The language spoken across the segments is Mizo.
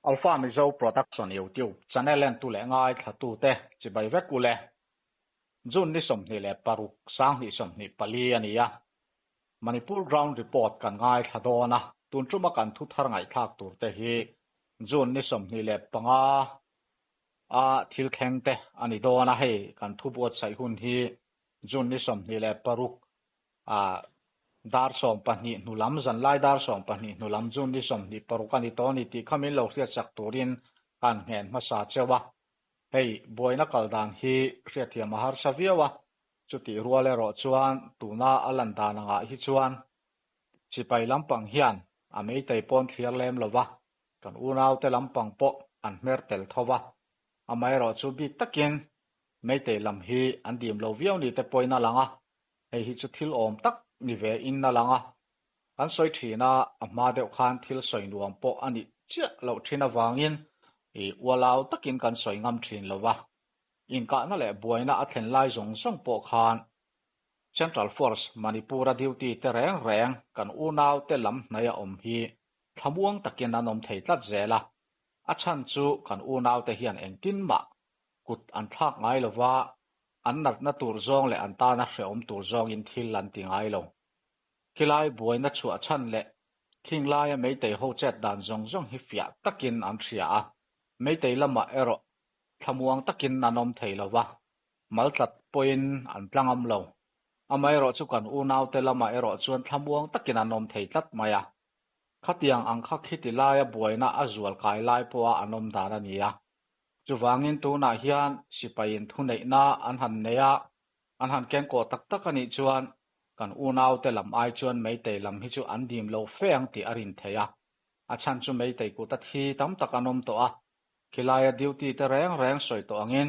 Alpha Mizo Production YouTube channel entu leh ngaithlatute chibai vek ule. June ni 26 2024 a ni a. Manipur Ground Report kan ngaithla dawn a, tun tuma kan thu thar ngaihthlak tur te hi June ni 25 a thil thleng te a ni dawn a, hei kan thu buatsaih hun hi June ni 26 a dar 12 hnu lam zanlai dar 12 hnu lam June ni 26 a ni tawh a ni tih kha min lo hriatsak turin kan nghen hmasa cheu a, hei buaina kal dan hi hriatthiam a harsa viau a. Chutih rual erawh chuan tuna a lan dan angah hi chuan sipai lampang hian a meitei pawn thliar lem lo va, kan unaute lampang pawh an hmer tel tho va. Amaherawh chu bik takin meitei lam hi an dim lo viau ni te pawhin a lang a, hei hi chu thil awm tak ni ve in a lang a. Kan sawi thin a, a hma deuh khan thil sawi nuam pawh a nih chiah loh thin avangin i ualau takin kan sawi ngam thin lo va. Inkahna leh buaina a thlen lai zawng zawng pawh khan Central Force Manipur-a duty te reng reng kan unaute lam hnaia awm hi thlamuang takin an awm thei tlat zel a. A chhan chu kan unaute hian engtin mah kut an thlak ngai lo va, an natna tur zawng leh an tana hrehawm tur zawngin thil an ti ngai lo. Khilai buaina chhuah chhan leh khing laia Meitei ho chet dan zawng zawng hi fiah takin an hria a, Meitei lamah erawh Thlamuang takin an awm thei lo va, maltlat pawhin an tla ngam lo. Amaherawh chu kan unaute lamah erawh chuan thlamuang takin an awm thei tlat mai a. Khatiang ang kha khiti laia buaina a zual kai lai pawha an awm dan a ni a. Chuvangin tunah hian sipaiin thuneihna an han nei a, an han kengkawh tak tak a nih chuan kan unaute lam ai chuan Meitei lam hi chu an dim lo fe ang tih a rin theih a. A chhan chu Meitei kuta thi tam tak an awm tawh a, Khilaia duty te reng reng sawi tawh angin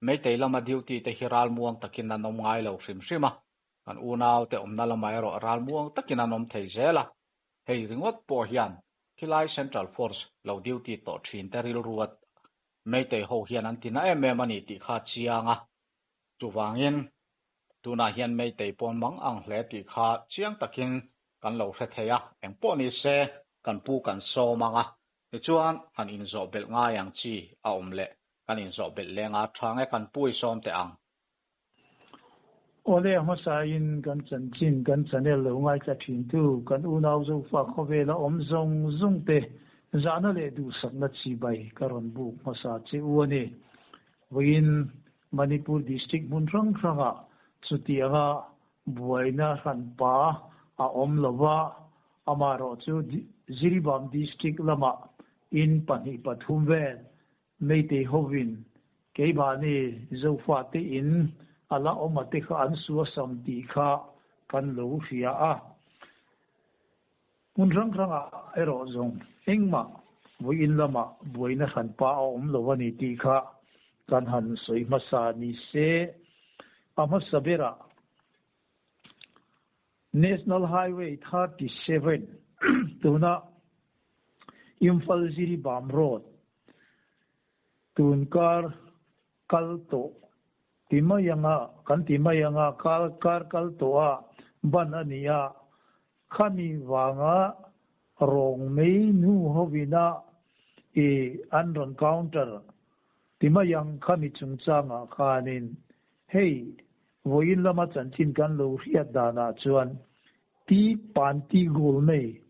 Meitei lama duty te hi ralmuang takin an awm ngai lo hrim hrim a, kan unaute awmna lamah erawh ralmuang takin an awm thei zel a, hei ringawt pawh hian khilai Central Force lo duty tawh thin te rilru a Meitei ho hian an ti na em em a ni tih kha a chiang a, chuvangin tunah hian Meitei pawn mang ang hle tih kha chiang takin kan lo hre thei a, engpawh ni se kan pu kan sawm ang a, Tichuan, han inzawh belh ngai ang chi a awm leh kan inzawh belh leng a, tha nge kan pui sawm teh ang. Awle, a hmasain kan chanchin, kan channel lo ngaithla thintu kan unau Zofa khawvela awm zawng zawng te zahna leh duhsakna chibai ka rawn buk hmasa che u a ni. Vawiin Manipur District hmun hrang hrangah chutianga buaina hranpa a awm lova, Amaherawh chu Jiribam District lamah in pahnih pathum vel Meitei hovin keimahni Zofate in a la awm a te kha an suasam tih kha kan lo hria a. Hmun hrang hrangah erawh zawng engmah vawiin lamah buaina hranpa a awm lo a ni tih kha kan han sawi hmasa ni se. A hmasa berah National Highway 37 tuna Imphal Jiribam Road tun kar kal tawh ti mai anga kan ti mai anga kar kar kal tawh a ban a ni a, khami vanga rawng mei nu hovina i an rawn counter ti mai ang khami chungchangah khanin Hei, vawiin lama chanchin kan lo hriat danah chuan Pi Panti Gulmei,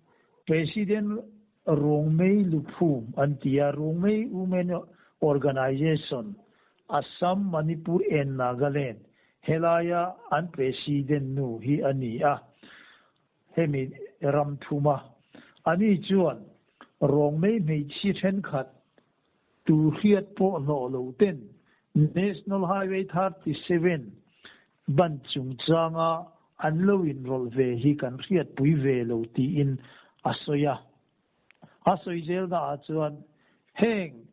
President Rungmei Luphum an ti a, Rungmei Women Organisation, Assam, Manipur and Nagaland, helaia an President nu hi a ni a, hemi ram thuma. Ani chuan Rungmei hmeichhi thenkhat Tu hriat pawh hlawh lo ten National Highway 37 ban chungchanga an lo inrawlh ve hi kan hriatpui ve lo tiin a sawi a. A sawi zelna ah chuan heng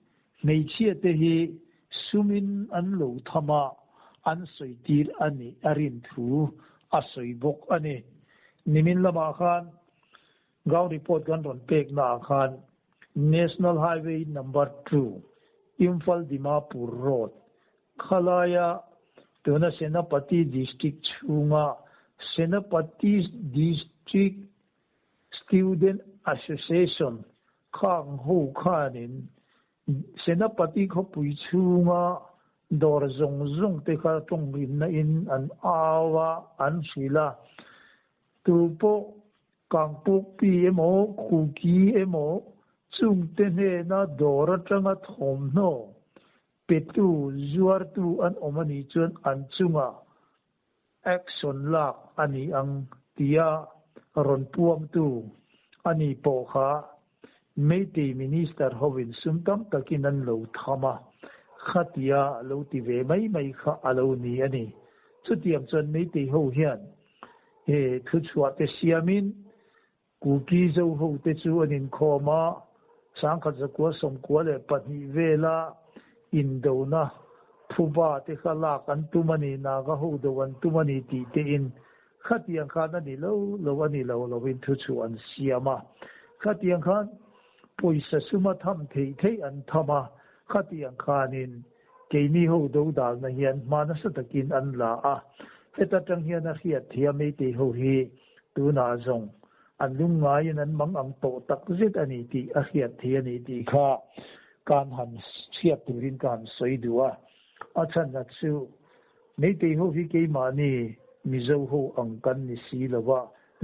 hmeichhia te hi sumin an lo tham a, an sawi tir a nih a rin thu a sawi bawk a ni. Nimin lamah khan Ground report kan rawn pekna ah khan National Highway Number Two, Imphal Dimapur Road, khalaia tuna Senapati District chhunga Senapati District Student Association Khang ho khanin Senapati khawpui chhunga dawr zawng zawng te kha tawngrinna in an au a, an hrilh a. Tu pawh Kangpukpi emaw Kuki emaw chungte hnena dawr atanga thawmhnaw petu, zuartu an awm a nih chuan an chungah action lak a ni ang tia rawn puangtu a ni pawh kha Meitei Minister hovin sum tam takin an lo tham a, khatia lo ti ve mai mai kha a lo ni a ni. Chutiang chuan Meitei ho hian he thuchhuah te siamin Kuki zo ho te chu an inkhawm a, 1992 vela indona phuba te kha lak an tum a ni, Naga ho do an tum a ni tih tein khatiang khan a ni lo lo a ni lo loin thu chu an siam a. Khatiang khan pawisa suma tham theih theih an tham a, khatiang khanin keini ho do dalna hian hma nasa takin an la a. Heta tang hian a hriat thiam Meitei ho hi tunah zawng an lungngaiin an mang ang tawh tak zet a ni tih a hriat thei a ni tih kha kan han hriat turin ka han sawi duh a. A chhanna chu Meitei ho hi keimahni Mizo ho ang kan ni si lo va,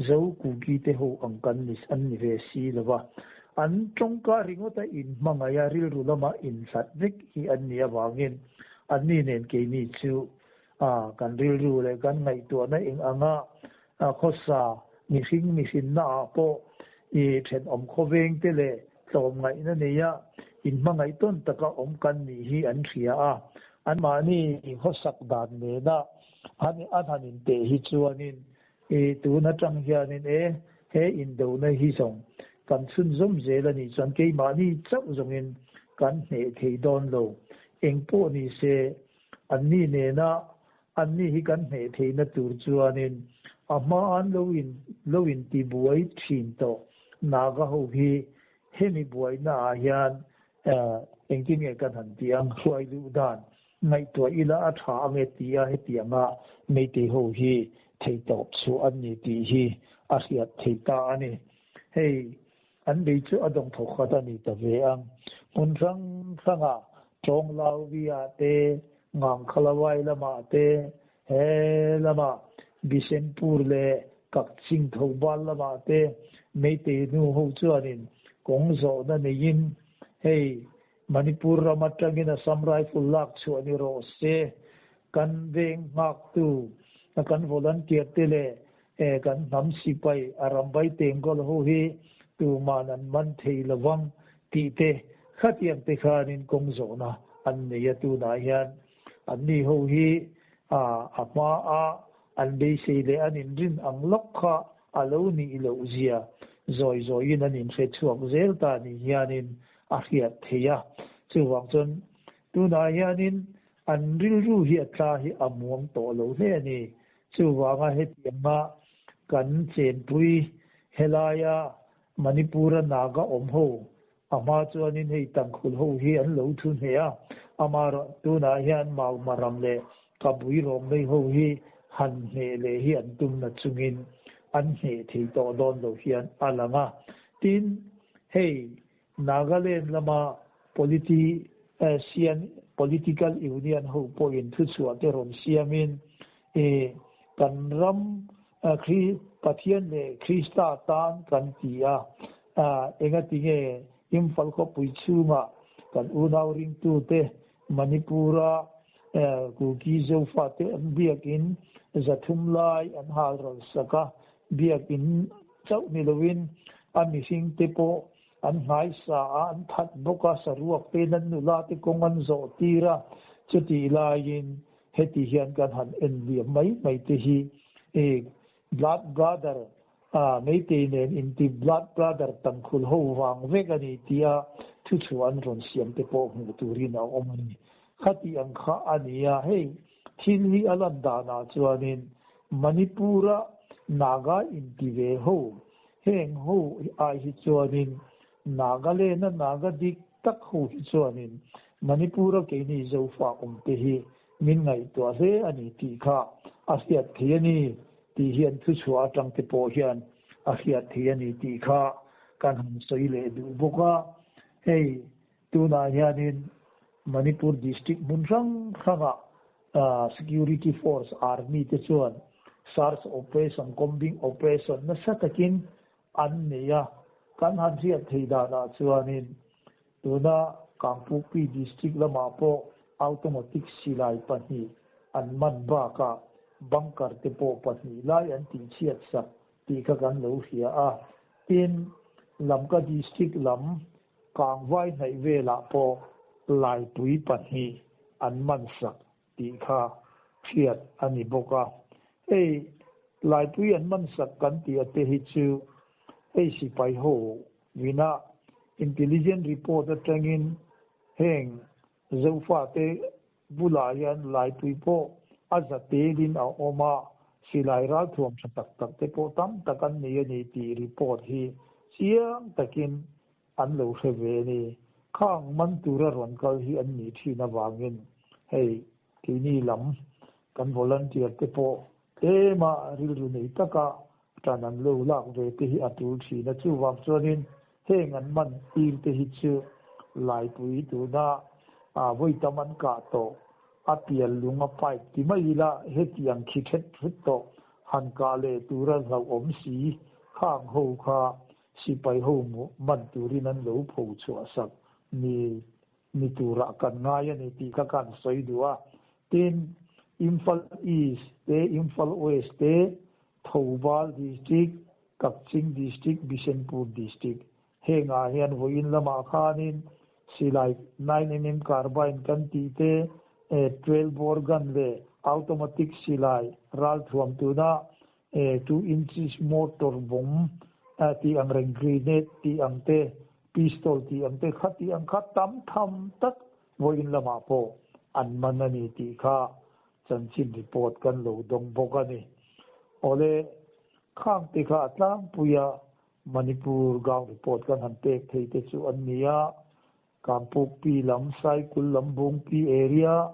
Zo Kuki te ho ang kan ni an ni ve si lo va. An tawngka ringawta inhmangaih a rilru lama inhlat vek hi an nih avangin anni nen keini chu A, kan rilru leh kan ngaihtuahna eng anga khawsa mihring mihrinna ah pawh i thenawm khawveng te leh tlawmngaihna neia inhmangaih tawn taka awm kan nih hi an hria a. Anmahni khawsak dan nena an han inteh hi chuanin i tun atang hianin e he indona hi zawng kan chhunzawm zel a nih chuan keimahni chauh zawngin kan hneh thei dawn lo. Engpawh ni se Anni nena anni hi kan hneh theihna tur chuanin a hma an lo in lo inti buai thin tawh Naga ho hi hemi buaina ah hian engtin nge kan han tih ang hruai duh dan ngaihtuah ila a tha ange tia hetianga Meitei ho hi theitawp chu an ni tih hi a hriat theih ta a ni. Hei An bei chu a dawng thawk khat a ni ta ve ang. Hmun hrang hrangah Chawnglauvia te, Ngangkhalawai lamah te, he lamah Bisenpur leh Kakching Thobal lamah te Meitei nu ho chuanin kawng zawhna neiin hei Manipur ram atangin Assam Rifle lak chhuah ni rawh se, kan veng nghaktu kan volunteer te leh E kan hnam sipai a rambai tengkawl ho hi tuman an man thei lovang tih te khatiang te khanin kawng zawhna an nei a tunah hian anni ho hi a a hma a an beisei leh an inrin ang lawk kha a lo nih loh zia zawi zawiin an inhre chhuak zel ta ni hianin a hriat theih a chuvang chuan tunah hianin an rilru hi a tla hi a muang tawh lo hle a ni. Chuvanga hetianga kan chenpui helaia Manipur-a Naga awm ho a hma chuanin hei Tangkhul ho hi an lo thu hneh a, amaherawh tunah hian Maumaram leh Kabui Rawngmei ho hi han hneh leh hi an tum na chungin an hneh thei tawh dawn lo hian a lang a. Tin, hei Nagaland lama Politician, Political Union ho pawhin thuchhuah te rawn siamin i kan ram Kri Pathian leh Krista tan kan ti a, engati nge Imphal khawpui chhungah kan unau ringtute Manipur-a Kuki Zofate an biakin 300 lai an hal ral sak a, biakin chauh ni loin a mihringte pawh an hnaisa a, an that bawk a, saruak tein an nula te kawng an zawh tir a, chutih laiin heti hian kan han en liam mai mai te hi i blood brother a Meitei nen inti blood brother Tangkhul ho vang vek a ni tia thuchhuah an rawn siam te pawh hmuh turin a awm a ni. Khati ang kha a ni a, hei thil hi a lan danah chuanin Manipur-a Naga inti ve ho Heng ho ai hi chuanin Nagaland-a Naga dik tak ho hi chuanin Manipur-a keini Zofa awmte hi min ngaihtuah hle a ni tih kha a hriat thei a ni tih hian thuchhuah atang te pawh hian a hriat thei a ni tih kha kan han sawi leh duh bawk a. Hei tunah hianin Manipur district hmun hrang hrangah security force army te chuan search operation, combing operation nasa takin an nei a. Kan han hriat theih danah chuanin tuna Kangpukpi district lamah pawh automatic silai pahnih an man bakah bunker te pawh pahnih lai an tihchhiat sak tih kha kan lo hria a. Tin, Lamka district lam Kangvai hnaih velah pawh laipui pahnih an man sak tih kha hriat a ni bawk a. Hei laipui an man sak kan tih a te hi chu hei sipai ho vina intelligent report atangin heng Zofate bulah hian laipui pawh a za telin a awm a, silai ralthuam tha tak tak te pawh tam tak an nei a ni tih report hi chiang takin an lo hre ve a ni. Khang man tura rawn kal hi an nih thin avangin hei keini lam kan volunteer te pawh tlema rilru nei taka tan an lo lak ve te hi a tul thin a, chuvang chuanin heng an man tir te hi chu Laipui tuna vawi tam an kah tawh a pial lung a pipe ti mai ila hetiang khi thet thut tawh han kah leh tura hlauhawm si khang ho kha sipai ho man turin an lo pho chhuah sak ni ni turah kan ngai a ni tih kha kan sawi duh a. Tin, Imphal East te, Imphal West te, Thoubal District, Kakching District, Bishenpur District hengah hian vawiin lamah khanin silai 9mm carbine kan tih te, 12 bore gun leh automatic silai ralthuam tuna 2 inches mortar bomb tih ang reng grenade tih ang te, pistol tih ang te kha tih ang kha tam tham tak vawiin lamah pawh an man a ni tih kha chanchin report kan lo dawng bawk a ni. Awle, khang te kha a tlangpui a Manipur ground report kan han pek thei te chu an ni a, Kangpukpi lam, Saikul lam, Bungpi area,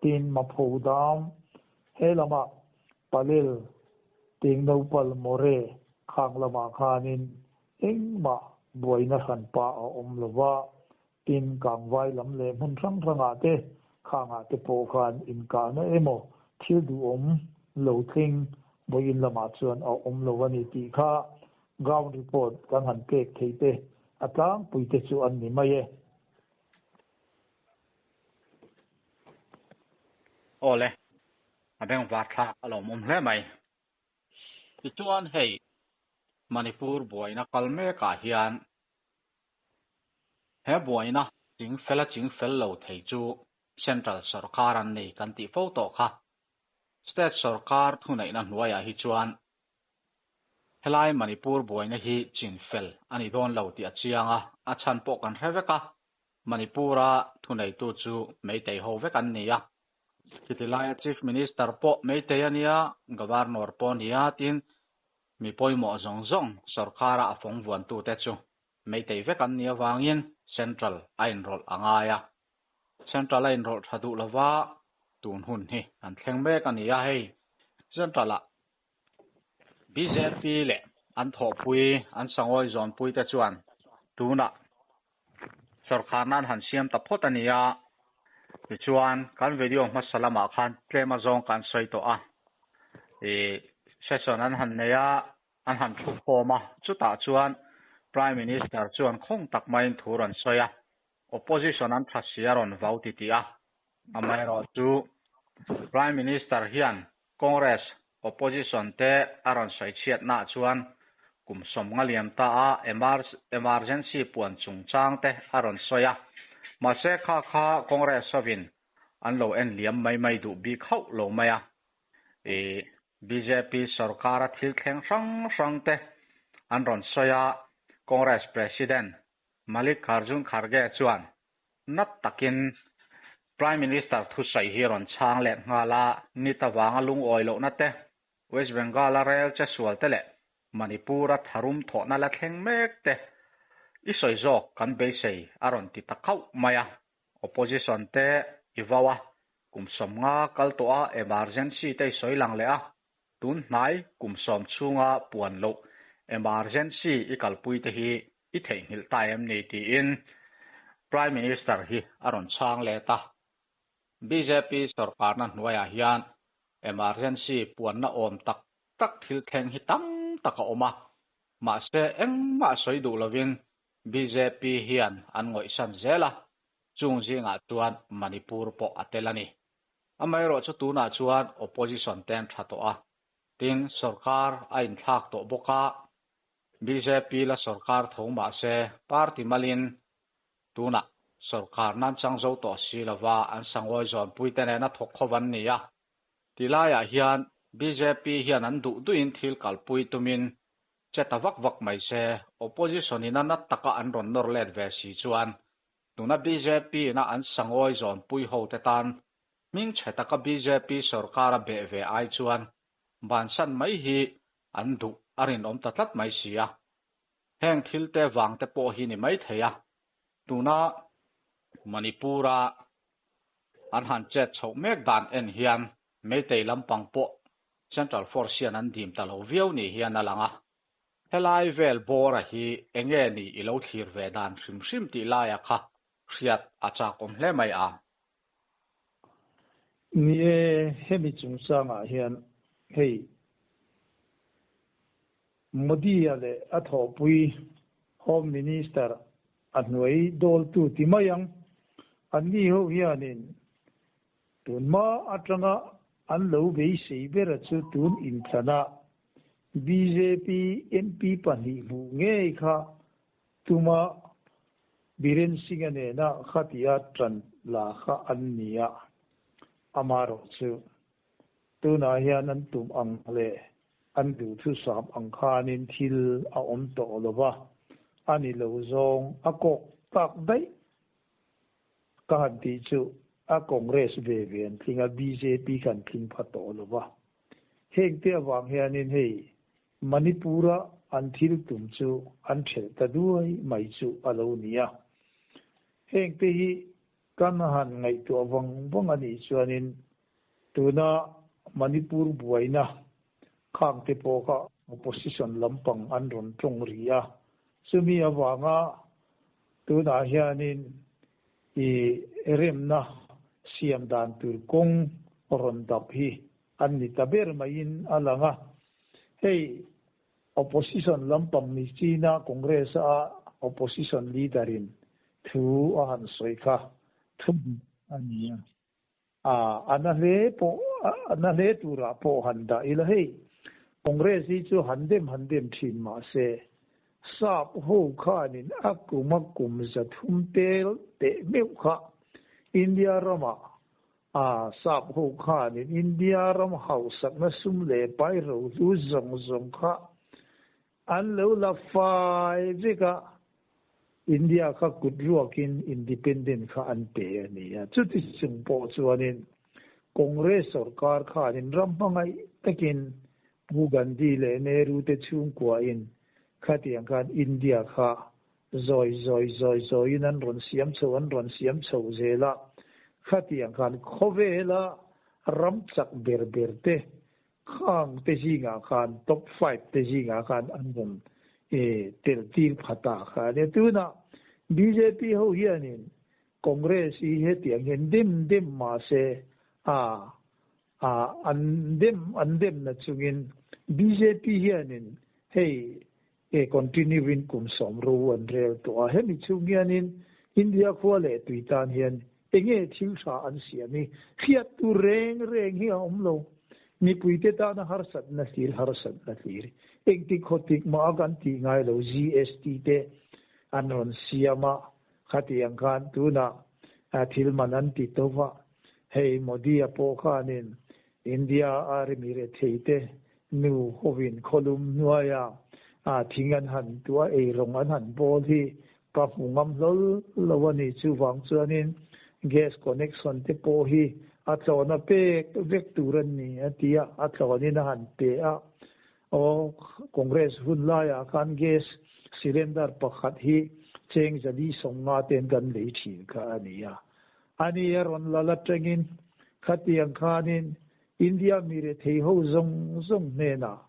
tin Mapho Dam, he lamah Palel, Tingnopal, More khang lamah khanin engmah buaina hranpa a awm lo va, tin Kangvai lam leh hmun hrang hrangah te khangah te pawh khan inkahna emaw thil duhawm lo thleng vawiin lamah chuan a awm lo a ni tih kha ground report kan han pek thei te a tlangpui te chu an ni mai e. Awle, a bengvar thlak a lawmawm hle mai. Tichuan hei Manipur buaina kal mekah hian he buaina chingfel a chingfel lo thei chu Central sawrkar an nei kan tih fo tawh kha. State sawrkar thuneihna hnuaiah hi chuan helai Manipur buaina hi chingfel a ni dawn lo tih a chiang a, a chhan pawh kan hre vek a. Manipur-a thuneitu chu Meitei ho vek an ni a. Chiti laia Chief Minister pawh Meitei a nia, Governor pawh a nia tiin mi pawimawh zawng zawng sorkara a fawng vuantute chu Meitei vek an nih avangin Central a inrawlh a ngai a. Central a inrawlh tha duh lova tun hun hi an thleng mek a ni a, hei Central-ah bjp leh an thawhpui an sangawi zawnpui te chuan tunah sorkar nan han siam ta phawt a ni a, tichuan kan video hmasa lamah khan tlem azawng kan sawi tawh a, ih session an han nei a, an han thu khawm a, chutah chuan Prime Minister chuan khawng tak maiin thu rawn sawi a, opposition an tha si a rawn vau titih a, amaherawhchu Prime Minister hian Congress opposition te a rawn sawi chhiatnaah chuan kum sawmnga liam ta a emergency puan chungchang te a rawn sawi a, mahse kha kha Congress hovin an lo en liam mai mai duh bik hauh lo mai a. Ih bjp sorkara thil thleng hrang hrang te an rawn sawi a, Congress President Mallikarjun Kharge chuan Nat takin Prime Minister thusawi hi rawn chhang let nghal a, nit avanga lungawi lohna te, West Bengal-a rel che sual te leh Manipur-a tharum thawhna la thleng mek te i sawi zawk kan beisei a rawn ti ta khauh mai a. Opposition te i vau a, kum 50 kal tawh a emergency te i sawi lang leh a, tun hnai kum 10 chhunga puan loh emergency i kalpui te hi i theihnghilh ta em ni tiin Prime Minister hi a rawn chhang let a. Bjp sorkarna hnuaiah hian emergency puanna awm tak tak thil thleng hi tam tak a awm a, mahse engmah sawi duh lovin bjp hian an ngawihsan zel a, chung zingah chuan Manipur pawh a tel a ni. Amaherawhchu tunah chuan opposition te an tha tawh a, tin sorkar a inthlak tawh bawk a, bjp la sorkar tho mahse party malin tunah sorkar nan chang zo tawh si lova an sangawi zawnpui te nena thawk khawp an ni a. Tilaiah hian bjp hian an duh duhin thil kalpui tumin che ta vak vak mai se, opposition ina na taka an rawn nawr let ve si chuan tuna bjp ina an sangawi zawnpui ho te tan hming chhe taka bjp sorkar a beh ve ai chuan bansan mai hi an duh a rinawm ta tlat mai si a. Heng thil te vang te pawh hi ni mai thei a, tuna Manipur a an han chet chhoh mek dan en hian Meitei lampang pawh Central Force hian an dim ta lo viau ni hian a lang a. Helai vel bawra hi enge ni i lo thlir ve dan hrim hrim tih laia kha hriat a chakawm hle mai a. Ni e, hemi chungchangah hian hei Modi-a leh a thawhpui Home Minister a hnuai dawltu ti mai ang, anni ho hianin tun hma atanga an lo beisei bera chu tun inthlana bjp MP pahnih hmuh ngei kha tuma Biren Singh-a nena khatia tan la kha an ni a, amaherawhchu tunah hian an tum ang leh an duhthusam ang khanin thil a awm tawh lo va, a ni lo zawng a kawk tak daih ka han tih chu a Congress ve ve an tling a, bjp khan tling pha tawh lo va. Heng te avang hianin hei Manipur-a an thil tum chu an thelh ta duai mai chu a lo ni a. Heng te hi kan han ngaihtuah vang vang a nih chuanin Tuna Manipur buaina khang te pawh kha opposition lampang an rawn tawng rih a, chumi avanga tunah hianin i remna siam dan tur kawng rawn dap hi an ni ta ber maiin a lang a. Hei opposition lampang ni china Congress a opposition leader in thu a han sawi kha thu dik a ni a. A, a na hle pawh, a na hle turah pawh han dah ila hei, Congress hi chu han dem han dem thin mah se, sap ho khanin a kum a kum 300 tel teh meuh kha India ramah, a, sap ho khanin India ram hausakna sum leh pai rohlu zawng zawng kha An lo la fai vek a, India kha kut ruakin independent kha an pe a ni a. Chuti chung pawh chuanin Congress sorkar khanin ram hmangaih takin Pu Gandhi leh Nehru te chhungkuain khatiang khan India kha zawi zawi zawi zawiin an rawn siam chho an rawn siam chho zel a. Khatiang khan khawvela ram chak ber ber te Khang te zingah khan top five te zingah khan an rawn tel tir pha ta kha a nia. Tunah bjp ho hianin Congress hi hetiang hian dem dem mah se a a an dem an dem na chungin bjp hianin hei e continue in kum 10 ro an rel tawh a. Hemi chhung hianin India khua leh tui tan hian enge thil tha an siam hi hriat tur reng reng hi a awm lo. Mipuite tana harsatna hlir harsatna hlir engtik khawtik mah a kan tih ngai lo GST te an rawn siam a, khatiang khan tunah thil man an ti to va. Hei Modi-a pawh khanin India a remi rethei te nu hovin khawlum hnuaia thing an han tuah ei rawng an han bawl hi ka hmu ngam hlawl lo a ni. Chuvang chuanin gas connection te pawh hi a tlawhna pek vek tur an ni a ti a, a tlawnin a han pe a. Aw, Congress hun laiah khan gas cylinder pakhat hi cheng 450 ten kan lei thin kha a ni a. Ani a rawn la la tengin khatiang khanin India mi rethei ho zawng zawng hnenah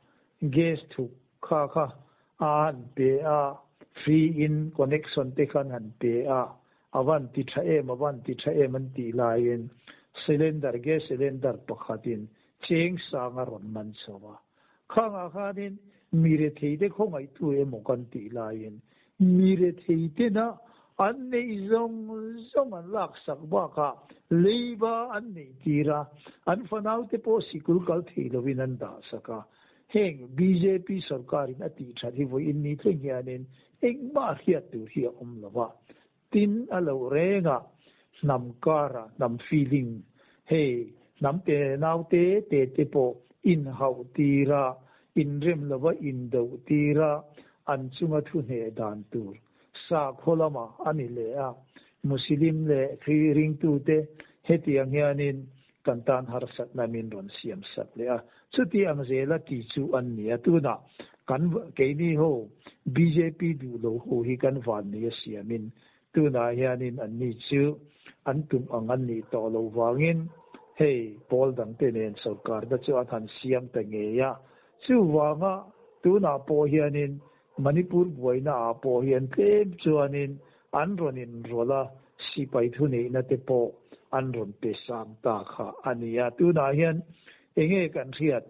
gas thuk kha kha a han pe a. Free in connection te khan han pe a, a van ti tha em, a van ti tha em an tih laiin cylinder, gas cylinder pakhatin cheng sang a rawn man chho a. Khangah khanin mi rethei te khawngaihtu emaw kan tih laiin mi rethei tena an neih zawng zawng an laksak bakah leiba an neih tir a, an fanaute pawh sikul kal thei lovin an dahsak a. Heng bjp sorkarin a tih that hi vawiin ni thleng hianin engmah hriat tur hi a awm lo va. Tin, a lo reng a, hnam kara hnam feeling, hei hnam te naute te te pawh inhauh tir a, inrem lova indoh tir a, an chunga thu hneh dan tur sakhaw lamah a ni leh a. Muslim leh Kri ringtute hetiang hianin kan tan harsatna min rawn siam sak leh a, chuti ang zela ti chu an ni a, tunah kan keini ho bjp duh lo ho hi kan van ni a siamin tunah hianin an ni chu an tum ang an nih tawh loh vangin hei pawl dangte nen sorkarna chu an han siam ta ngei a, chuvanga tunah pawh hianin Manipur buaina ah pawh hian tlem chuanin an rawn inrawlh a, sipai thuneihna te pawh an rawn pe sang ta kha a ni a. Tunah hian enge kan hriat?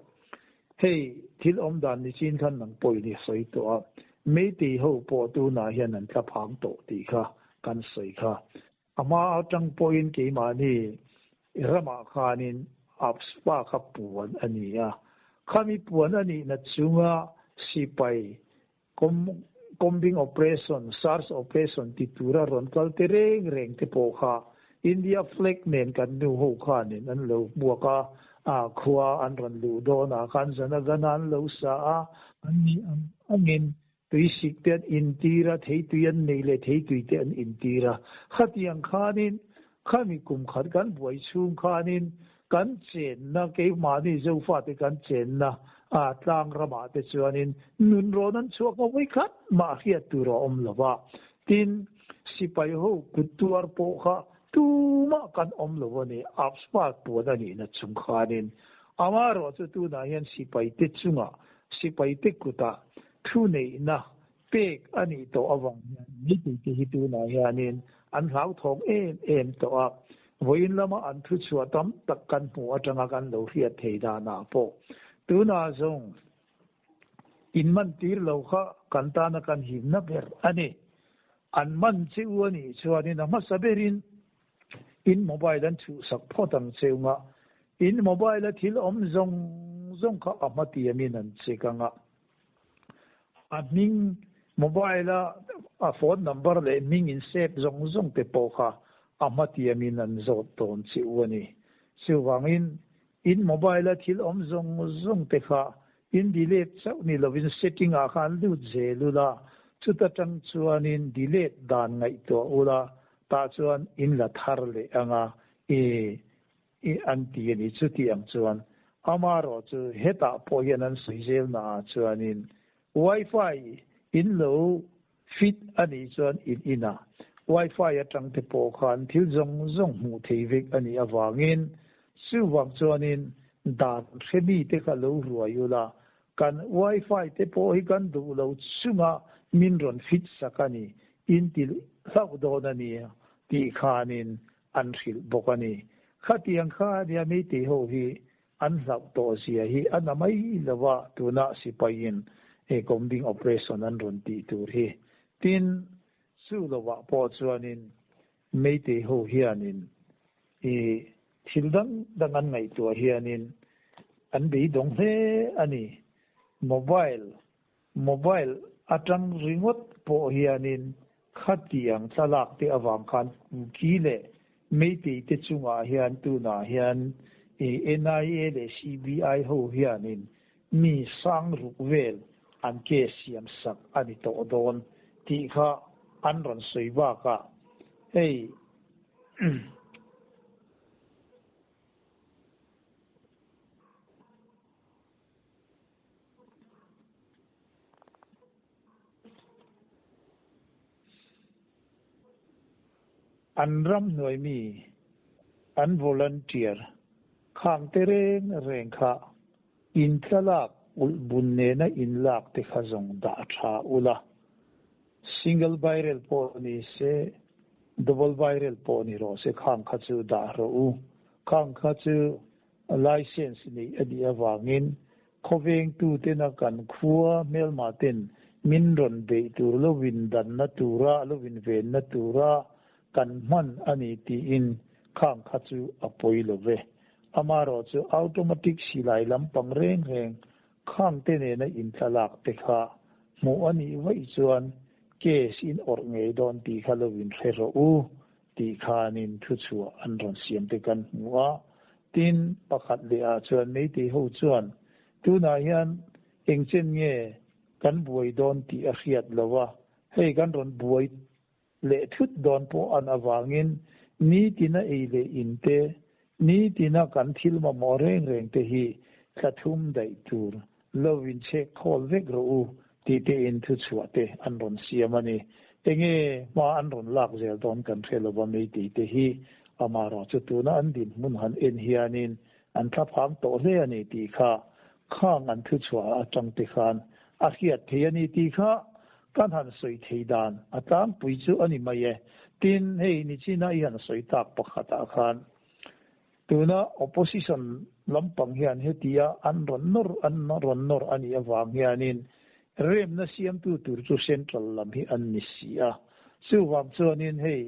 Hei thil awmdan ni chin khan nang pawhin i sawi tawh a, Meitei ho pawh tunah hian an tla phang tawh tih kha kan sawi kha. A hma atang pawhin keimahni ramah khanin AFSPA kha puan a ni a. Khami puan a nihna chunga sipai combing operation, search operation ti tura rawn kal te reng reng te pawh kha India flag nen kan nu ho khanin an lo hmuak a, khua an rawn luh dawnah khan Janagana an lo sa a, an ni ang angin Tuisik te an intir a, theitui an neih leh theitui te an intir a. Khatiang khanin khami kum khat kan buai chhung khanin kan chenna, keimahni Zofate kan chenna a tlang ramah te chuanin nun rawn an chhuak ngawih khat mah hriat tur a awm lo va. Tin, sipai ho kut tuar pawh kha tumah kan awm lo a ni, AFSPA puan a nihna chung khanin. Amaherawhchu tunah hian sipaite chungah, sipaite kutah Thu neihna pek a nih tawh avang hian meitei hi tunah hianin an hlauthawng em em tawh a, vawiin lama an thu chhuah tam tak kan hmuh atanga kan lo hriat thei danah pawh tunah zawng in man tir lo kha kan tana kan himna ber a ni. An man che u a nih chuanin a hmasa berin in mobile an chhuhsak phawt ang che unga, in mobile a thil awm zawng zawng kha a hmatiamin an check anga. A hming, mobile a a phone number leh hming in save zawng zawng te pawh kha a hmatiamin an zawt dawn che u a ni. Chuvangin in mobile a thil awm zawng zawng te kha in delete chauh ni lovin setting ah khan lut zel ula, chuta tang chuanin delete dan ngaihtuah ula, tah chuan in la thar leh anga i I an ti a ni. Chuti ang chuan amarawh chu hetah pawh hian an sawi zel naah chuanin Wi-Fi in lo fit a nih chuan in inah Wi-Fi atang te pawh khan thil zawng zawng hmuh thei vek a nih avangin chuvang chuanin dan hre mite kha lo ruai ula kan Wi-Fi te pawh hi kan duh lo chunga min rawn fit sak a ni in ti hlauh dawn a ni tih khanin an hrilh bawk a ni. Khatiang kha ania Meitei ho hi an hlauh tawh zia hi a na mai lo a, tuna sipaiin he combing operation an rawn tih tur hi. Tin, chu lovah pawh chuanin Meitei ho hianin i thil dang dang an ngaihtuah hianin an beidawng hle a ni. Mobile Mobile atang ringawt pawh hianin khatiang thlalak te avang khan Kuki leh Meitei te chungah hian tunah hian NIA leh CBI ho hianin mi sang ruk vel an case siam sak a ni tawh dawn tih kha an rawn sawi bakah hei An ramhnuai mi, an volunteer khang te reng reng kha in thlalak ulh bun nena in lak te kha zawng dah tha ula. Single barrel pawh ni se, double barrel pawh ni rawh se khang kha chu dah rawh u. Khang kha chu license neih a nih avangin khawvengtu tena kan khua hmelma ten min rawn beih tur lovin danna tura lovin venna tura kan hman a ni tiin khang kha chu a pawi lo ve. Amaherawhchu automatic silai lampang reng reng khang te nena intlalak te kha hmuh a nih vaih chuan case in awrh ngei dawn tih kha lo in hre rawh u tih khanin thuchhuah an rawn siam te kan hmu a. Tin, pakhat leh ah chuan Meitei ho chuan tunah hian engchen nge kan buai dawn tih a hriat lo a, hei kan rawn buai leh thut dawn pawh an avangin nitina ei leh in te, nitina kan thil mamawh reng reng te hi thla thum daih tur lo in chhek khawl vek rawh u tih te in thuchhuah te an rawn siam a ni. Enge hma an rawn lak zel dawn kan hre lova Meitei te hi amaherawh chu tuna an dinhmun han en hianin an thlaphang tawh hle a ni tih kha khang an thuchhuah atang te khan a hriat thei a ni tih kha Kan han sawi thei dan a tlangpui chu a ni mai e. Tin, hei nichina i han sawi tak pakhatah khan tuna opposition lampang hian hetia an rawn nawr an rawn nawr a nih avang hianin remna siamtu tur chu central lam hi an ni si a. Chuvang chuanin hei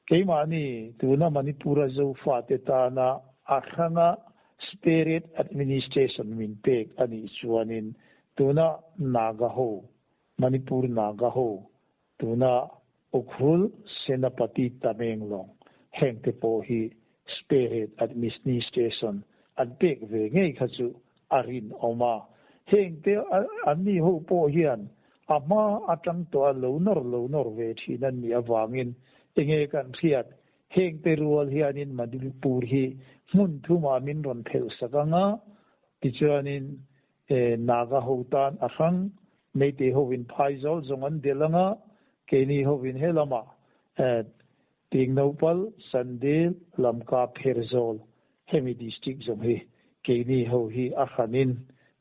Keimahni tuna Manipur-a Zofate tana a hranga Spirit Administration min pek a nih chuanin tuna Naga ho, Manipur Naga ho, tuna Ukhrul, Senapati, Tamenglong hengte pawh hi Spirit Administration an pek ve ngei kha chu a rinawm a. Hengte anni ho pawh hian a hma atang tawh a lo nawr lo nawr ve thin an nih avangin enge kan hriat? Hengte rual hianin Manipur hi hmun thumah min rawn phelh sak ang a, tichuanin Naga ho tan a hrang, Meitei hovin phaizawl zawng an delh ang a, keini hovin helamah Tingnopal, Sandil, Lamka, Pherzawl hemi district zawng hi keini ho hi a hranin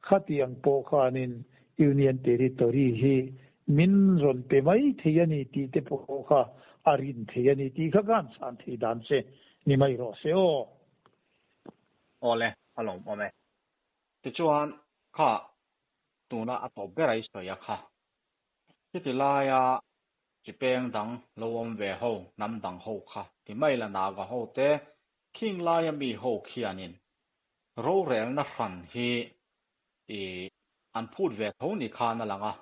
khatiang pawh khanin Union Territory hi min rawn pe mai thei a ni tih te pawh kha a rin thei a ni tih kha ka han chhan thei dan che ni mai rawh se aw. Awle, a lawmawm e. Tichuan, kha tuna a tawp ber a i sawi a kha. Chuti laia Chi peng dang lo awm ve ho, hnam dang ho kha ti mai la Naga ho te khing laia mi ho khianin rorelna hran hi i an phut ve tho ni khan a lang a,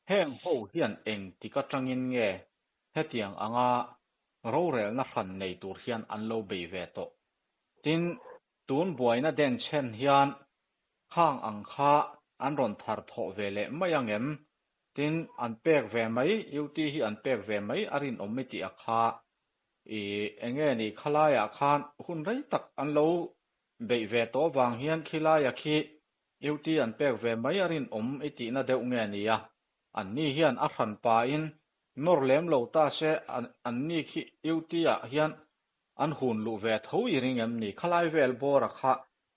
heng ho hian eng tik atangin nge hetiang anga rorelna hran nei tur hian an lo bei ve tawh. Tin, tun buaina denchhen hian khang ang kha an rawn thar thawh ve leh mai angem Tin, an pek ve mai, UT hi an pek ve mai a rinawm i tih a kha. I enge ni khalaiah khan hun rei tak an lo beih ve tawh vang hian khilaia khi UT an pek ve mai a rinawm i tihna deuh nge nia. Anni hian a hran pain nawr lem lo ta se anni khi UT ah hian an hun luh ve tho i ring em ni? Khalai vel bawra kha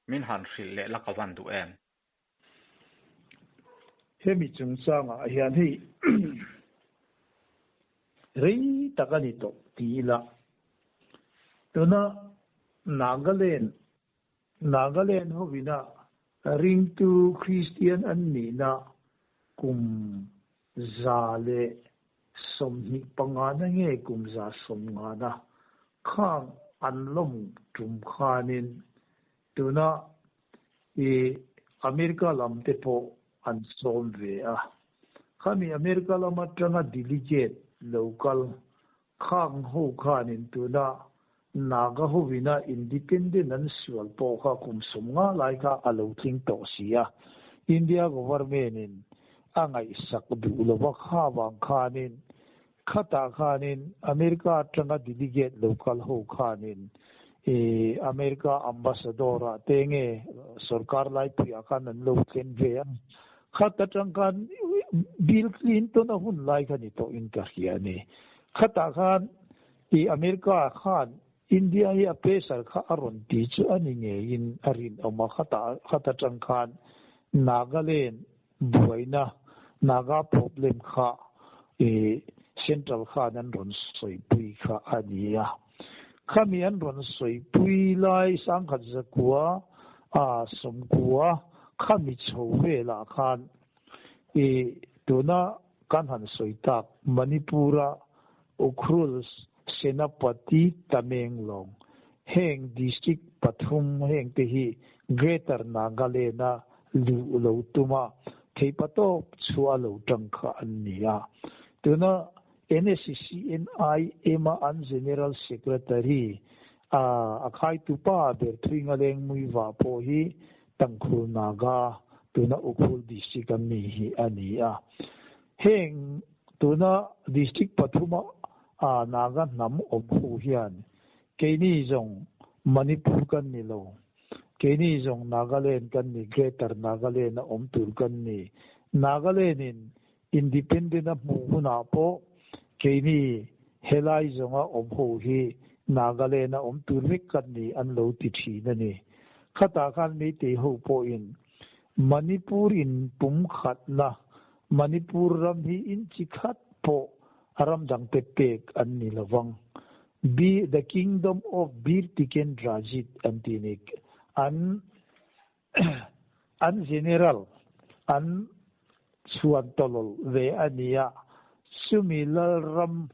min han hrilh leh la ka van duh em? Hemi chungchangah hian hei rei tak a ni tawh ti ila, tuna Nagaland, Nagaland hovina ringtu Kristian an nihna kum 125na nge kum 150na khang an lawm tum khanin tuna I America lam te pawh an sawm ve a. Khami America lam atanga delegate lo kal khang ho khanin tuna Naga hovina independent an sual pawh kha kum 50 lai kha a lo tling tawh si a. India government in a ngaihsak duh lova kha vang khanin Khatah khanin America atanga delegate lo kal ho khanin i America ambassador ah te nge sorkar laipuiah khan an lo thlen ve a. Khat atang khan Bill Clinton a hun lai kha ni tawhin ka hria a ni. Khatah khan i America khan India hi a pressure kha a rawn ti chu a ni ngeiin a rinawm a. Khatah khat atang khan Nagaland buaina Naga problem kha I Central khan an rawn sawipui kha a ni a. Khami an rawn sawipui lai 1900 a 90 khami chho velah khan i tuna kan han sawi tak Manipur-a Ukhrul, Senapati, Tamenglong heng district pathum heng te hi Greater Nagaland-a luh lo tuma theihpatawp chhuah a lo tang kha an ni a. Tuna NSCNIM-a an General Secretary a a khaitupa ber Thuinga Lengmuiva pawh hi Tangkhul Naga, tuna Ukhrul District a mi hi a ni a. Heng tuna District pathuma a Naga hnam awm ho hian keini zawng Manipur kan ni lo, keini zawng Nagaland kan ni, Greater Nagaland a awm tur kan ni. Nagaland in Independent a hmuh hunah pawh keini helai zawnga awm ho hi Nagaland a awm tur vek kan ni an lo ti thin a ni. Khatah khan Meitei ho pawhin Manipur in pum khatna Manipur ram hi in chi khat pawh ram dangte pek an ni lovang. Be the kingdom of Bir Tikendrajit an ti ni. An an general an chhuan tawlawl ve a ni a, chumi lalram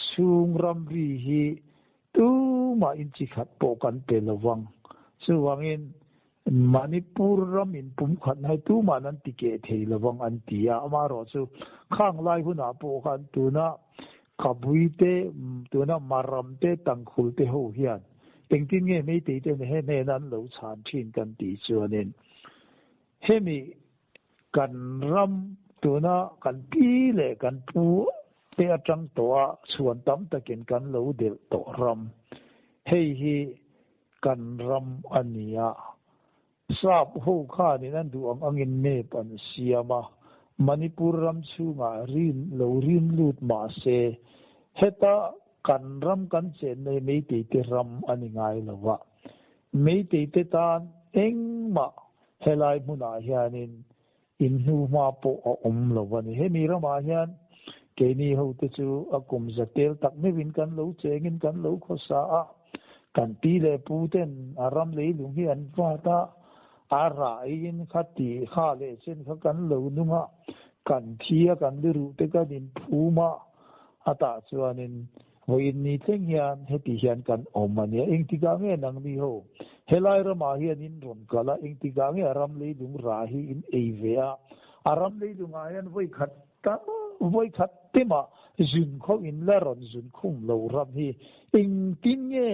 chhung ramri hi tumah in chi khat pawh kan pe lovang. Chuvangin Manipur ram in pum khat na hi tumah an ti keh thei lovang an ti a, amaherawh chu khang lai hunah pawh khan tuna Kabui te, tuna Maram te, Tangkhul te ho hian engtin nge Meitei ten he hnena an lo chhan thin kan tih chuanin hemi kan ram tuna kan pi leh kan pu te atang tawha chhuan tam takin kan lo delh tawh ram hei hi kan ram a ni a, Sap ho khanin an duh ang angin map an siam a, Manipur ram chhungah rin lo rin lut mah se, heta kan ram kan chenna hi Meitei te ram a ni ngai lo va. Meitei te tan engmah helai hmunah hianin inhnuhma pawh a awm lo a ni. Hemi ramah hian keini hote chu a kum za tel tak meuhin kan lo chengin kan lo khawsa a, kan pi leh pu ten a ram leilung hi an vat a, a raiin kha ti kha leh chen kha kan lo nung a, kan thi a kan luruh te kan inphum a, a tah chuanin Vawiin ni thleng hian heti hian kan awm a nia. Engtikah nge nangni ho helai ramah hian in rawn kal a, engtikah nge a ram leilung rah hi in ei ve a? A ram leilungah hian vawikhat ta vawikhat temah zun kho in la rawn zun khum lo ram hi engtin nge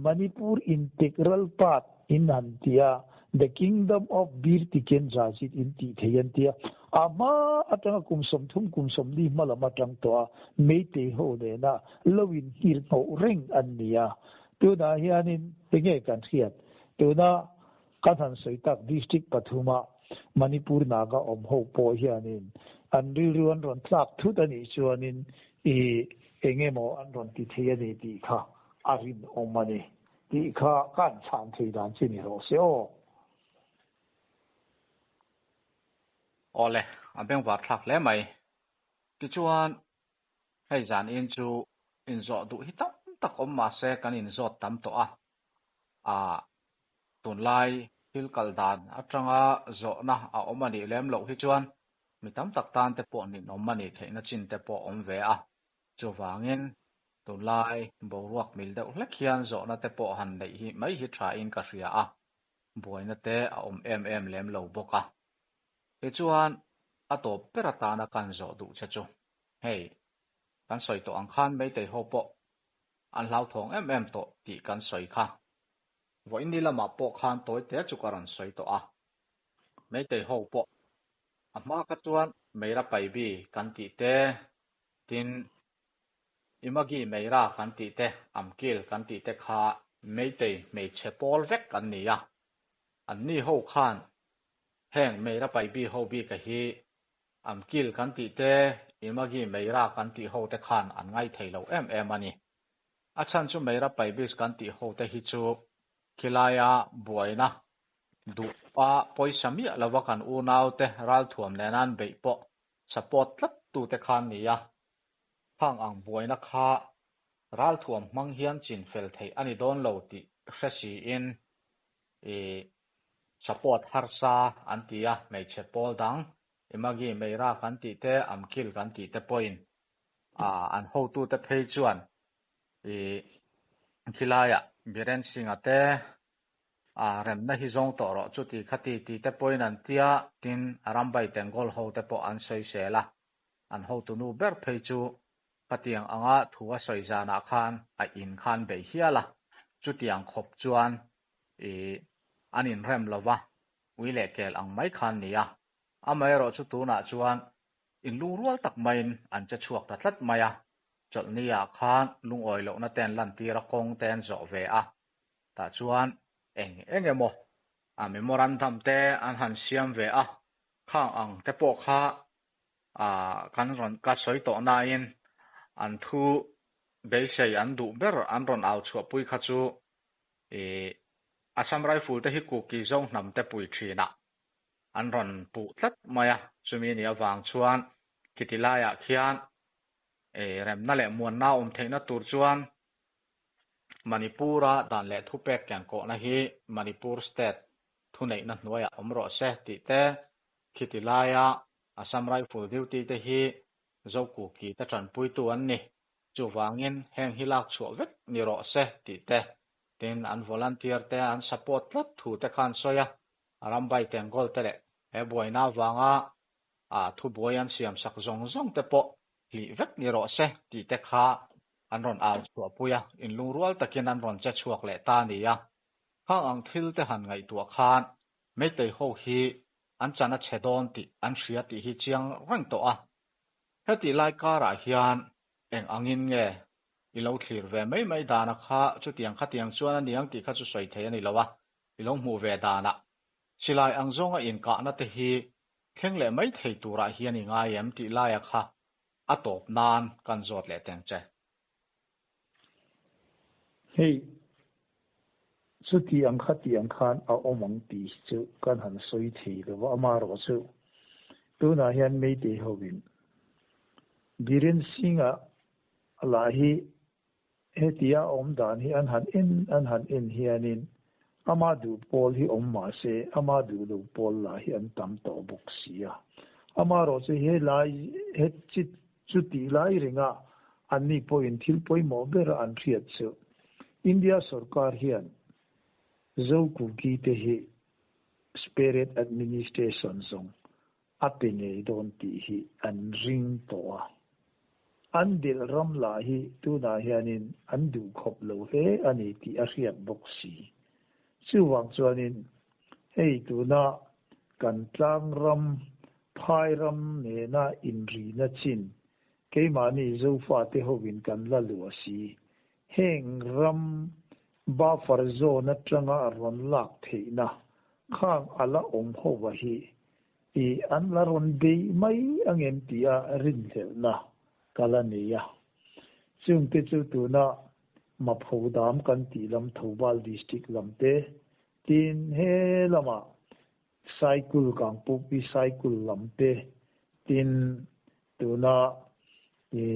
Manipur integral part in han ti a, The Kingdom of Bir Tikendrajit in tih thei an ti a. A hma atanga kum 30 kum 40 hma lam atang tawh a Meitei ho nena lo in nghir hnawh reng an ni a. Tunah hianin enge kan hriat? Tuna kan han sawi tak District pathuma Manipur Naga awm ho pawh hianin an rilru an rawn tlak thut a nih chuanin i engemaw an rawn ti thei a ni tih kha a rinawm a ni. Tih kha ka an chhan thei dan che ni rawh se aw. Awle, a bengvar thlak hle mai. Tichuan, hei zan in chu inzawh duh hi tam tak awm mah se kan inzawt tam tawh a. Aa, tunlai thil kal dan atanga zawhna a awm a nih lem loh hi chuan mi tam tak tan te pawh ninawm a nih theihna chin te pawh awm ve a. Chuvangin, tunlai boruak mil deuh hlek hian zawhna te pawh han neih hi mai hi thain ka hria a, buaina te a awm em em lem lo bawk a. Tichuan, a tawp ber atana kan zawh duh che chu, hei, kan sawi tawh ang khan Meitei ho pawh an hlauthawng em em tawh tih kan sawi kha. Vawiin lamah pawh khan tawi te chu ka rawn sawi tawh a, Meitei ho pawh a hma kha chuan Meira Paibi kan tih te, Tin, Imagi Meira kan tih te, Amkil kan tih te kha Meitei hmeichhe pawl vek an ni a. Anni ho khan heng Meira Paibi ho bika hi Amkil kan tih te, Imagi Meira kan tih ho te khan an ngai thei lo em em a ni. A chhan chu Meira Paibis kan tih ho te hi chu khilaia buaina duh a pawisa miah lova kan unaute ralthuam nena an beih pawh support tlat tute kha an ni a, khang ang buaina kha ralthuam hmang hian chin fel theih a ni dawn lo tih hre siin i support harsa an ti a, hmeichhe pawl dang Imagi Meira kan tih te, Amkil kan tih te pawhin an hotute phei chuan i khilaiah Biren Singh-a te remna hi zawng tawh rawh chuti khati tih te pawhin an tia, tin Arambai Tengol ho te pawh an sawisel a, an hotunu ber phei chu khatiang anga thu a sawi zanah khan a in khan bei hial a, chutiang khawp chuan i an inrem lova, ui leh kel ang mai khan ni a. Amaherawhchu tunah chuan inlungrual tak maiin an che chhuak ta tlat mai a, chawlhni ah khan lungawi lohna te an lantir a, kawng te an zawh ve a, tah chuan eng eng emaw a memorandum te an han siam ve a, khang ang te pawh kha kan rawn ka sawi tawh nain an thu beisei an duh ber an rawn au chhuahpui kha chu i Assam Rifle te hi Kuki zo hnam te pui thinah an rawn puh tlat mai a, chumi nih avang chuan khiti laiah khian i remna leh muanna awm theihna tur chuan Manipur-a dan leh thupek kenkawhna hi Manipur State thuneihna hnuaiah awm rawh se tih te, khiti laia Assam Rifle duty te hi Zo Kuki te tanpuitu an ni. Chuvangin heng hi lak chhuah vek ni rawh se tih te, tin an volunteer te an support tlat thu te kha an sawi a, Rambai Tengol te leh he buaina avanga thubuai an siam sak zawng zawng te pawh hlih vek ni rawh se tih te kha an rawn au chhuahpui a, inlungrual takin an rawn che chhuak leh ta a ni a. Khang ang thil te han ngaihtuah khan Meitei ho hi an chan a chhe dawn tih an hria tih hi chiang reng tawh a. Hetih lai karah hian eng angin nge i lo thlir ve mai mai dana kha chutiang khatiang chuan a niang tih kha chu sawi thei a ni lo a, i lo hmuh ve danah silai ang zawnga inkahna te hi thleng leh mai thei turah hian i ngai em tih laia kha a tawp nan kan zawt leh teng che. Hei, chuti ang khatiang khan a awm ang tih hi chu kan han sawi thei lo va, amaherawh chu tunah hian Meitei hovin Biren Singh-a lah hi hetia a awm dan hi an han en an han en hianin ama duh pawl hi awm mah se ama duh lo pawl lah hi an tam tawh bawk si a. Amaherawh chu helai he Chutih lai ringah anni pawhin thil pawimawh bera an hriat chu India sorkar hian Zo Kuki te hi Separate Administration zawng a pe ngei dawn tih hi an ring tawh a. An delh ram lah hi tunah hianin an duh khawp lo hle a ni tih a hriat bawk si. Chuvang chuanin hei tuna kan tlang ram Phai ram nena inrina chin keimahni Zofate hovin kan la luah si. Heng ram buffer zone atanga rawn lak theihna khang a la awm hova hi i an la rawn bei mai angem tia rinhlelhna ka la nei a. Chungte chu tuna Maphodam kan tih lam Thoubal District lam te tin he lamah Cycle Kangpukpi Cycle lam te tin tuna i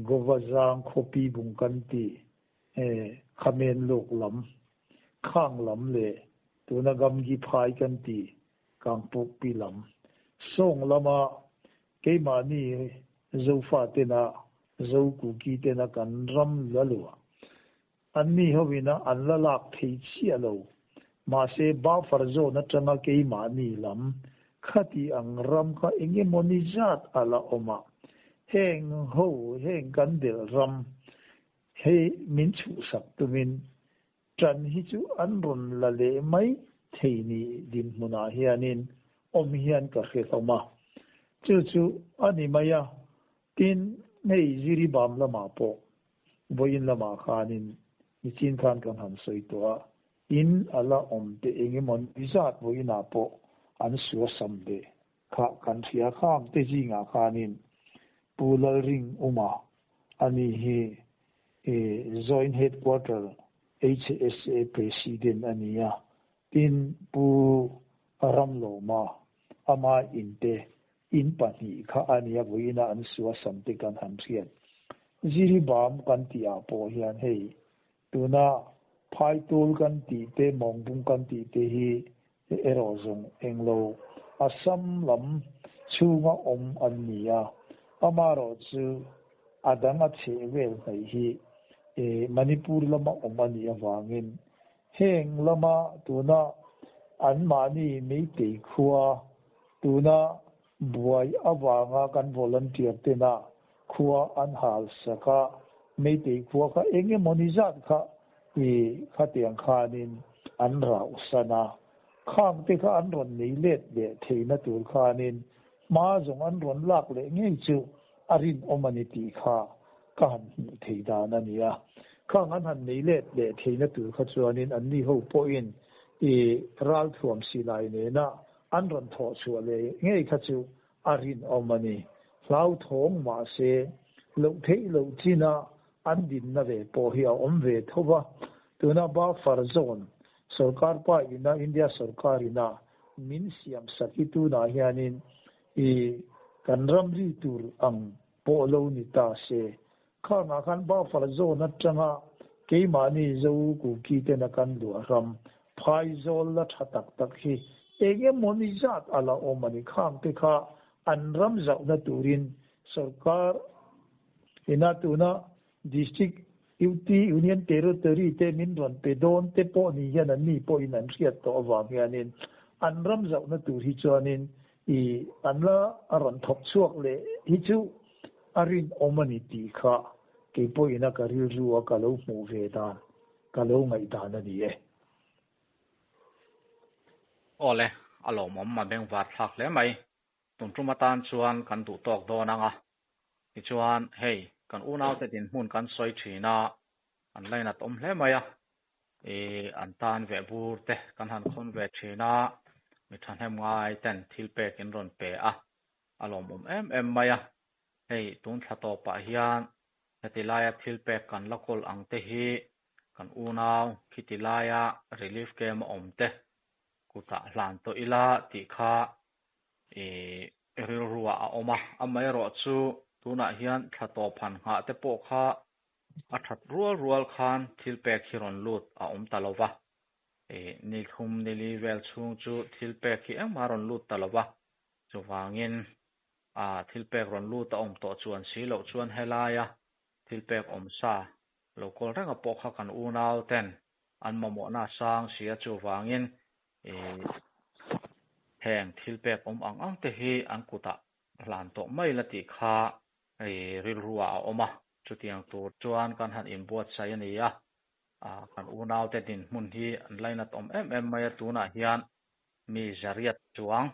Govazang khawpi bung kan tih Khamen luk lam, Khang lam leh tuna Gamgi phai kan tih Kangpukpi lam. Sawng lama keimahni Zofa tena Zokuki tena kan ram la luah Anni hovina an la lak thei chiah lo. Mahse, buffer zone atanga keimahni lam khati ang ram kha engemaw ni zat a la awm a. Heng ho, heng kan delh ram hi min chhuhsak tumin ṭan hi chu an rawn la leh mai thei ni dinhmunah hianin awm hian ka hre hlawm a. Chu chu a ni mai a, tin hei Jiribam lamah pawh Vawiin lamah khanin nichin khan kan han sawi tawh a, in a la awm teh eng emaw ni zat vawiinah pawh an suasam leh kha kan hria khang te zingah khanin Pu Lalring Uma ani hi Joint Headquarter HSA President a ni a, tin Pu Ramlawma ama in te. In pahnih kha a nia vawiina an suasam te kan han hriat. Jiribam kan tih ah pawh hian hei tuna Phaitawl kan tih te Mawngbung kan tih te hi erawh zawng englo Assam lam chhunga awm an ni a, amaherawhchu a dang a chheh vel hnaih hi Manipur lama awm a nih avangin heng lama tuna anmahni Meitei khua Tuna buai avanga kan volunteer tena khua an hal sak a, Meitei khua kha eng emaw ni zat kha i khatiang khanin an rauh san a, khang te kha an rawn nei let leh theihna tur khanin hma zawng an rawn lak leh ngei chu a rinawm a ni tih kha ka han hmuh thei dan a ni a. Khang an han nei let leh theihna tur kha chuanin anni ho pawhin i ralthuam silai nena An rawn thawh chhuah leh ngei kha chu a rinawm a ni. Hlauthawng mahse, loh theih loh china an dinna ve pawh hi a awm ve tho va. Tuna buffer zone sorkar pa ina India sorkar ina min siam sak hi tunah hianin i kan ramri tur ang pawh lo ni ta se. Khangah khan buffer zone atanga keimahni Zo Kuki tena kan luah ram phaizawl la tha tak tak hi eng emaw ni zat a la awm a ni. Khang te kha an ram zauhna turin sorkar ina tuna District UT Union Territory te min rawn pe dawn te pawh ni hian an ni pawhin an hriat tawh avang hianin an ram zauhna tur hi chuanin i an la rawn thawk chhuak leh hi chu a rinawm a ni tih kha kei pawhin a ka rilru a ka lo hmuh ve dan, ka lo ngaihdan a ni e. Awle, a lawmawm a bengvar thlak hle mai. Tun tum atan chuan kan duh tawk dawn ang a. Tichuan, hei, kan unaute dinhmun kan sawi thin a, an lainat awm hle mai a. I an tan ve bur te kan han khawn ve thin a, mi thahnem ngai ten thil pek in rawn pe a, a lawmawm em em mai a. Hei tun thla tawpah hian heti laia thil pek kan la kawl ang te hi kan unau khiti laia relief camp a awm te kutah hlan tawh ila tih kha i rilruah a awm a. Amaherawhchu tunah hian thla tawp han nghah te pawh kha A that rual rual khan thil pek hi rawn lut a awm ta lo va, ih ni thum ni li vel chhung chu thil pek hi engmah rawn lut ta lo va, chuvangin a thil pek rawn lut a awm tawh chuan si loh chuan helaia thil pek awm sa lo kawl renga pawh kha kan unau ten an mamawhna a sang si a, chuvangin ih heng thil pek awm ang ang te hi an kutah hlan tawh mai la tih kha ih rilruah a awm a. Chutiang tur chuan kan han inbuatsaih a ni a, kan unaute dinhmun hi an lainat awm em em mai a, tunah hian mi zariat chuang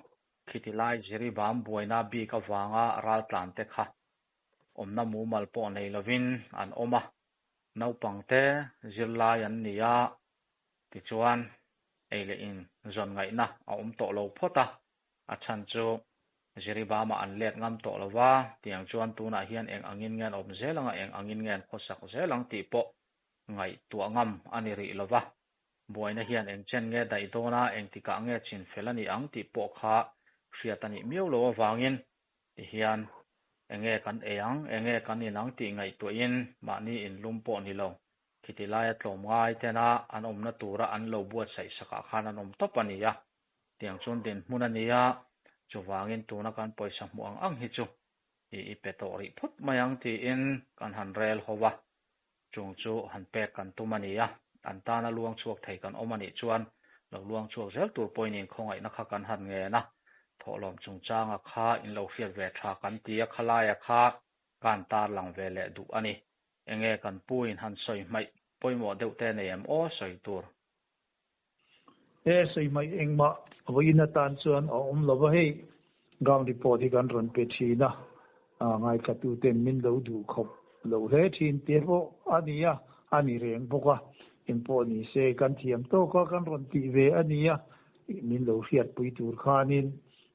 khiti lai Jiribam buaina bik avanga raltlante kha awmna mumal pawh nei lovin an awm a, naupangte zirlai an ni a, tichuan ei leh in zawn ngaihna a awm tawh lo phawt a, A chhan chu Jiribama an let ngam tawh lo va, tiang chuan tunah hian eng angin nge an awm zel ang a, eng angin nge an khawsak zel ang tih pawh ngaihtuah ngam a ni rih lo va. Buaina hian eng chen nge daih dawn a, engtikah nge chin fel a ni ang tih pawh kha hriat a nih miau lo avangin tihian enge kan ei ang, enge kan in ang tih ngaihtuahin mahni inlum pawh ni lo, khiti laia tlawmngai tena an awmna tura an lo buatsaih sakah khan an awm tawp a ni a. Tiang chuan dinhmun a ni a, chuvangin tuna kan pawisa hmuh ang ang hi chu i i pe tawh rih phawt mai ang tiin kan han rel ho va, chung chu han pek kan tum a ni a, an tana luang chhuak thei kan awm a nih chuan lo luang chhuak zel tur pawhin inkhawngaihna kha kan han ngen a, thawhlawm chungchanga kha in lo hriat ve tha kan ti a, khalaia kha ka han tarlang ve leh duh a ni. Enge kan pu in han sawi hmaih pawimawh deuh te nei em aw sawi tur. He sawi mai engmah vawiin atan chuan a awm lo va, hei ground report hi kan rawn pe thin a, ngaithlatuten min lo duh khawp lo hle thin te pawh a ni a, a ni reng bawk a, engpawh ni se kan thiam tawk a kan rawn tih ve a ni a, min lo hriatpui tur khanin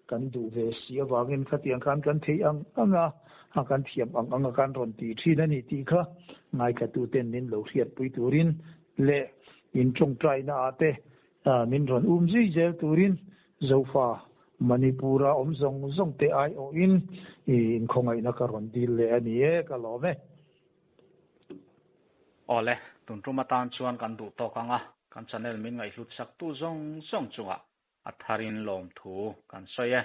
kan duh ve si avangin khatiang khan kan theih ang ang a, kan thiam ang ang a kan rawn tih thin a ni tih kha ngaithlatuten min lo hriatpui turin leh in tawngtaina ah te min rawn um zui zel turin Zofa Manipur-a awm zawng zawng te aiawhin inkhawngaihna ka rawn dil leh a ni e, ka lawm e. Awle, tun tum atan chuan kan duh tawk ang a, kan channel min ngaihhlut sak tu zawng zawng chungah a tharin lawmthu kan sawi e.